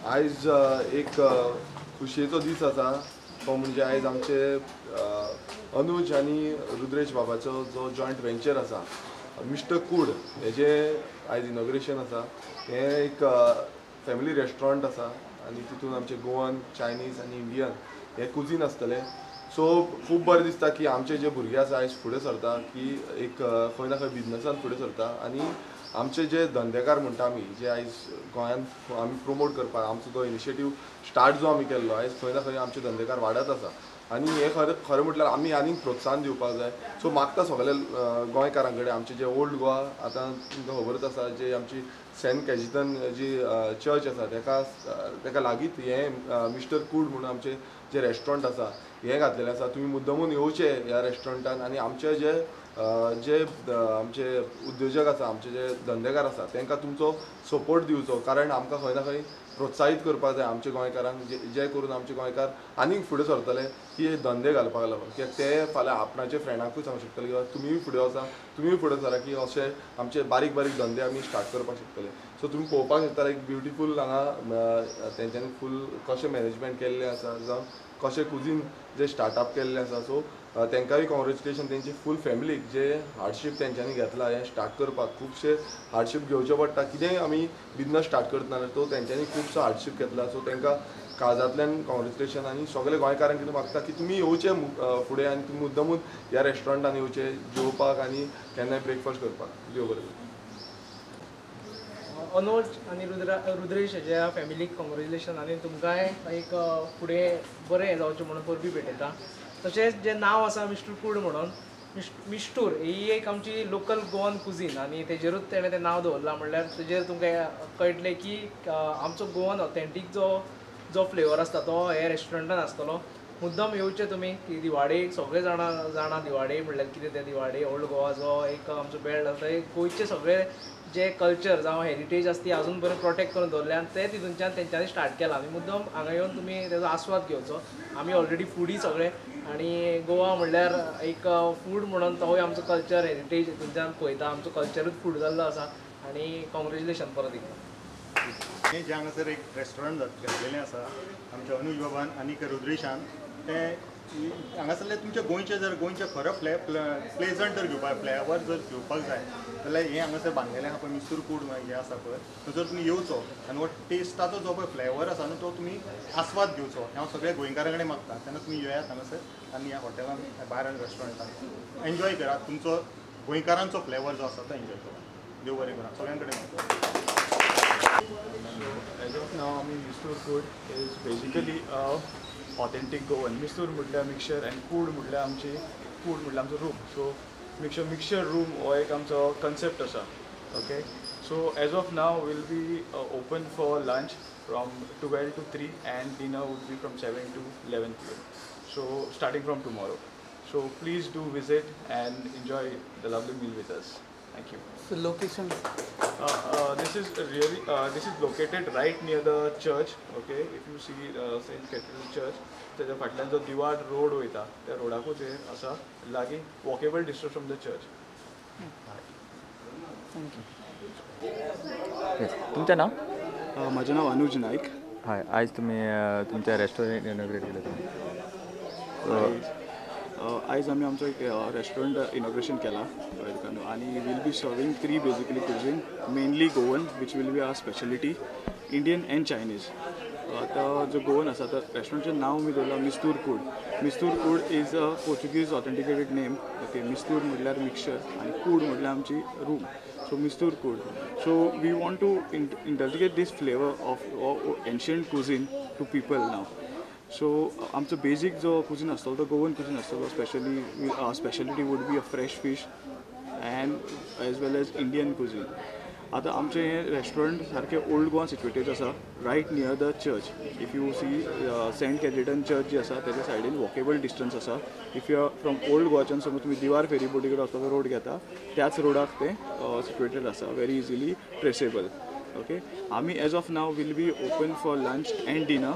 आयज एक खुशयेचो दीस आसा, तो म्हणजे आयज आमचे अनुज आनी रुद्रेश बाबाचो जो जॉयंट वेंचर आसा मिस्टर कूड हेजें आयज इनॉग्रेशन आसा. हें एक फॅमिली रेस्टॉरंट आसा आनी तितून आमचे गोवन, चायनीज आनी इंडियन हे कुजीन आसतले. सो खूब बरें दिसता की आमचे जे भुरगे आसा आयज फुडें सरता की एक खंय ना खंय बिजनसान फुडें सरता आनी आमचे जे धंदेकार म्हणटा आमी जे आयज गोंयांत आमी प्रोमोट करपाक आमचो तो इनिशिएटीव स्टार्ट जो आमी केल्लो आयज खंय ना खंय आमचे धंदेकार वाडत आसा आनी हें खरें खरें म्हटल्यार आमी आनीक प्रोत्साहन दिवपाक जाय. सो मागता सगळे गोंयकारां कडेन आमचे जे ओल्ड गोवा आतां तुमकां खबरच आसा जे आमची सेंट कॅजिटन जी चर्च आसा तेका तेका लागींच हें मिस्टर कूड म्हणून आमचें जें रेस्टॉरंट आसा हें घातलेलें आसा. तुमी मुद्दमून येवचे ह्या रेस्टॉरंटान आनी आमचे जे जे आमचे उद्योजक आसा, आमचे जे धंदेकार आसा तांकां तुमचो सपोर्ट दिवचो, कारण आमकां खंय ना खंय प्रोत्साहीत करपाक जाय आमच्या गोंयकारांक, जे करून आमचे गोंयकार आनीक फुडें सरतले की धंदे घालपाक लागून, कित्याक ते फाल्यां आपणाचे फ्रेंडाकूय सांगूंक शकतले किंवा तुमीय फुडें वचा, तुमीय फुडें सरा की अशे आमचे बारीक बारीक धंदे आमी स्टार्ट करपाक शकतले. सो तुमी पळोवपाक शकता एक ब्युटिफूल हांगा तेंच्यांनी फूल कशें मॅनेजमेंट केल्लें आसा, जावं कशें कुजीन जे स्टार्टअप केल्लें आसा. सो तेंकांय कॉंग्रेच्युलेशन, तेंची फूल फॅमिलीक जे हार्डशीप तेंच्यांनी घेतला हें स्टार्ट करपाक. खुबशे हार्डशीप घेवचें पडटा कितेंय आमी बिजनस स्टार्ट करतना, तो तेंच्यांनी खुबसो हार्डशीप घेतला. सो तेंकां काळजांतल्यान कॉंग्रेच्युलेशन आनी सगळे गोंयकारांक कितें मागता की तुमी येवचे फुडें आनी तुमी मुद्दमून ह्या रेस्टॉरंटान येवचे जेवपाक आनी केन्नाय ब्रेकफास्ट करपाक. देव बरें करूं. अनुज आनी रुद्रेश हेज्या फॅमिलीक कॉंग्रेच्युलेशन आनी तुमकांय एक फुडें बरें जावचें म्हणून परबीं भेटयता. तशेंच जें नांव आसा मिस्टर कूड म्हणून, मिस्टूर ही एक आमची लोकल गोवन कुजीन आनी तेजेरूच तेणें तें नांव दवरलां. म्हणल्यार तेजेर तुमकां कळटलें की आमचो गोवन ऑथेंटीक जो जो फ्लेवर आसता तो हे रेस्टॉरंटान आसतलो. मुद्दम येवचें तुमी की दिवाडे सगळे जाणां जाणा दिवाडे म्हणल्यार कितें तें. दिवाडे ओल्ड गोवा जो एक आमचो बेल्ट आसा, गोंयचे सगळे जे कल्चर जावं हेरिटेज आसा ती आजून पर्यंत प्रोटेक्ट करून दवरल्या आनी ते तितूनच्यान तेंच्यांनी स्टार्ट केलां. आनी मुद्दम हांगा येवन तुमी तेजो आस्वाद घेवचो. आमी ऑलरेडी फुडी सगळे आनी गोवा म्हणल्यार एक फूड म्हणून तोवूय आमचो कल्चर हेरिटेज हितूनच्यान पळयता, आमचो कल्चरूच फूड जाल्लो आसा. आनी कॉंग्रेच्युलेशन परत एकदां. हें जें हांगासर एक रेस्टॉरंट घातलेलें आसा आमच्या अनुज बाबान आनी रुद्रेशान, तें हांगासरलें तुमच्या गोंयचें जर गोंयचें खरो प्लेजंट जर घेवपाक फ्लेवर जर घेवपाक जाय जाल्यार हें हांगासर बांदलेलें आसा पळय मिस्तूर कूड हें आसा पळय, थंयसर तुमी येवचो आनी हो टेस्टाचो जो पळय फ्लेवर आसा न्हू तो तुमी आस्वाद घेवचो. हें हांव सगळ्या गोंयकारां कडेन मागता. तेन्ना तुमी येयात हांगासर आनी ह्या हॉटेलान बार आनी रेस्टॉरंटान एन्जॉय करात, तुमचो गोंयकारांचो फ्लेवर जो आसा तो एन्जॉय करात. देव बरें करा सगळ्यां कडेन मागता. So as of now, I mean, Mistur Kud is basically a authentic Goan. Mistur म्हटल्यार मिक्सचर आनी कूड म्हटल्यार आमची कूड म्हटल्यार आमचो रूम. सो मिक्सचर रूम हो एक आमचो कन्सेप्ट आसा. Okay, so as of now will be open for lunch from 12 to 3 and dinner would be from 7 to 11 PM. So starting from tomorrow. So please do visit and enjoy the lovely meal with us. Thank you. So location? This is really this is located right near the church. Okay, if you see Saint Cathedral Church, तेच्या फाटल्यान जो दिवाड road वयता त्या रोडाकूच हें आसा, लागीं walkable distance from the church. Thank you. तुमचें नांव? म्हजें नांव अनुज नायक. हय, आयज तुमी तुमचें रेस्टॉरंट इनॉग्रेट केलें तुमी. आयज आमी आमचो एक रेस्टॉरंट इनॉग्रेशन केला आनी will be serving 3 basically cuisine, mainly Goan which will be our speciality, Indian and Chinese. आतां जो गोवन आसा तो रेस्टॉरंटचें नांव आमी दवरलां Mistur Kud. Mistur Kud is a Portuguese authenticated name. Okay, Mistur म्हटल्यार मिक्सचर आनी कूड म्हटल्यार आमची room. So Mistur Kud. So we want to inculcate this flavour of ancient cuisine to people now. So आमचो बेजीक जो cuisine आसतलो तो Goan cuisine आसतलो. Specially speciality would be a fresh fish and as well as Indian cuisine. आतां आमचें हें restaurant सारकें old Goa सिट्युएटेड आसा, right near the church. If you see Saint Cajetan church जी आसा तेच्या सायडीन वॉकेबल डिस्टन्स आसा. If you are from old गोवाच्यान समज तुमी दिवार फेरी बोटी कडेन वचपाचो रोड घेता त्याच रोडाक तें सिट्युएटेड आसा, वेरी इजिली ट्रेसेबल. ओके, आमी as of now will be open for lunch and dinner.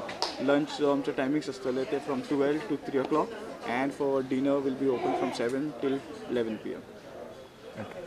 Lunch जो आमचे टायमिंग्स आसतले ते from 12 to 3 o'clock and for dinner will be open from 7 till 11 PM. Okay.